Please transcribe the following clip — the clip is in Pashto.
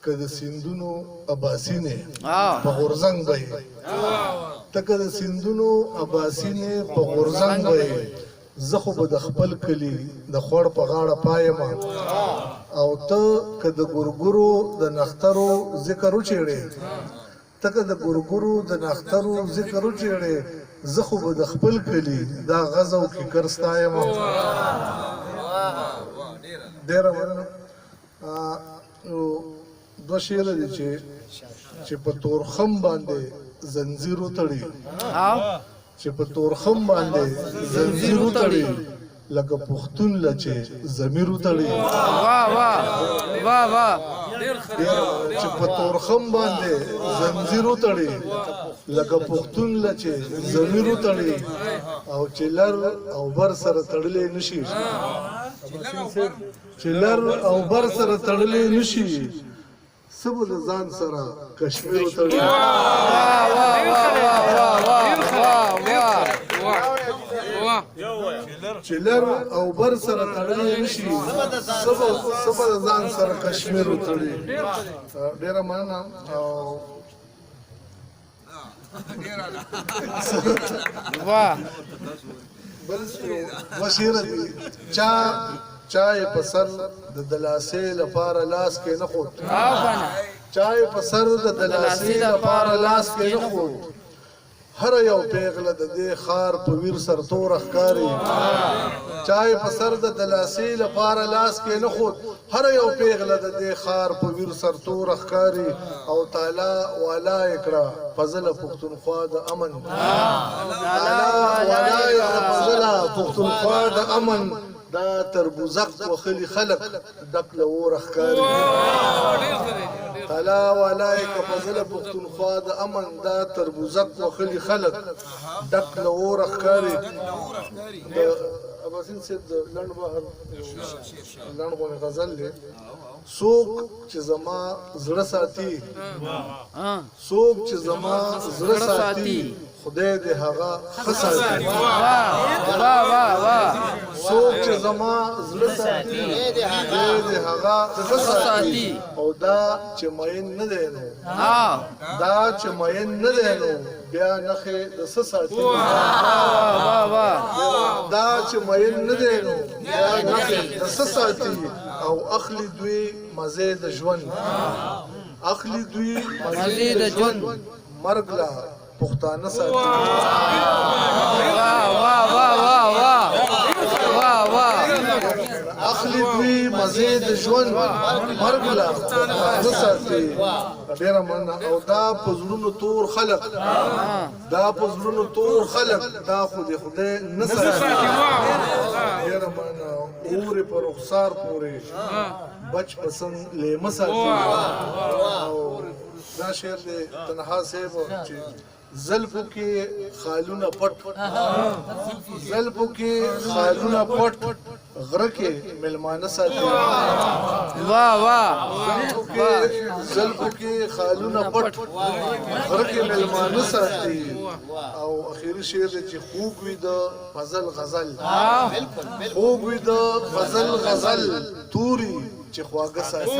که د سیندونو اباسین یې په غورځنګ به یې، ته که د سیندونو اباسین یې په غورځنګ به یې، زه خو به د خپل کلي د خوړ په غاړه پایم. او ته که د ګورګورو د نخترو ذکر وچېړې، ته که د ګورګورو د نخترو ذکر وچېړې، زه خو به د خپل کلي دا غز او کیکر ستایم. ډېره مننه. نو دوه شعره دي چې په تورخم باندې زنځیر وتړي، چې په تورخم باندې زنځیر وتړي، لکه پښتون له چې ضمیر وتړي. واه واه واه واه. چې په تورخم باندې زنځیر وتړي، لکه پښتون له چې ضمیر وتړي، او چې لر او بر سره تړلی نشي، چې لر او بر سره تړلی نشي، څه به د ځان سره کشمیر وتړي. واه واه واه واه واه واه. چې لر او بر سره تړلی نشي، څه به د ځان سره کشمیر وتړي. ډېره مننه. او واه. بل دوه شعره دي. چا یې په سر د دلاسې لپاره لاس کې نه خود، چا یې په سر د دلاسې لپاره لاس کې نه خود، هر یو پیغله د دې ښار په ویر سرتوره ښکاري. چا یې په سر د دلاسې لپاره لاس کې نه خود، هر یو پیغله د دې ښار په ویر سرتوره ښکاري، او تالا والا یې کړه فضله پښتونخوا د امن، تالا والا یې کړه فضله پښتونخوا د امن، دا تربوزک وخلي خلک ډک له اوره ښکاري. تالا والا یې که فضله پښتونخوا د امن، دا تربوزک وخلي خلک ډک له اوره ښکاري. د اباسین صاحب د لنډ بهر لنډ غونې غزل دی. څوک چې زما زړه ساتي، څوک چې زما زړه ساتي، خدای دې هغه ښه ساتي. واه واه واه واه. څوک چې زما زړه ساتي، خدای دې هغه ښه ساتي، او دا چې مین نه دی نو، دا چې مین نه دی نو بیا نښې د څه ساتي. واه واه. دا چې مین نه دی نو بیا نښې د څه ساتي، او اخلي دوی مزې د ژوند، اخلي دوی مزې د ژوند، مرګ لا پښتانه ساتي. واه واه واه واه واه واه واه. اخلي دوی مزې د ژوند، مرګ لا پښتانه ساتي. ډېره مننه. او دا په زړونو تور خلک، دا په زړونو تور خلک، دا خو دې خدای نه ساتي. ډېره مننه. اورې په رخسار پورې بچ پسند لیمه ساتي. او دا شعر دی تنها صاحب چې زلفو کې خالونه پټ، زلفو کې خالونه پټ، غره کې مېلمانه ساتي. واه واه. زلفو کې خالونه پټ، غره کې مېلمانه ساتي. او اخیری شعر دی چې خوږ وي د فضل غزل، خوږ وي د فضل غزل، توري چې خواږه ساتي.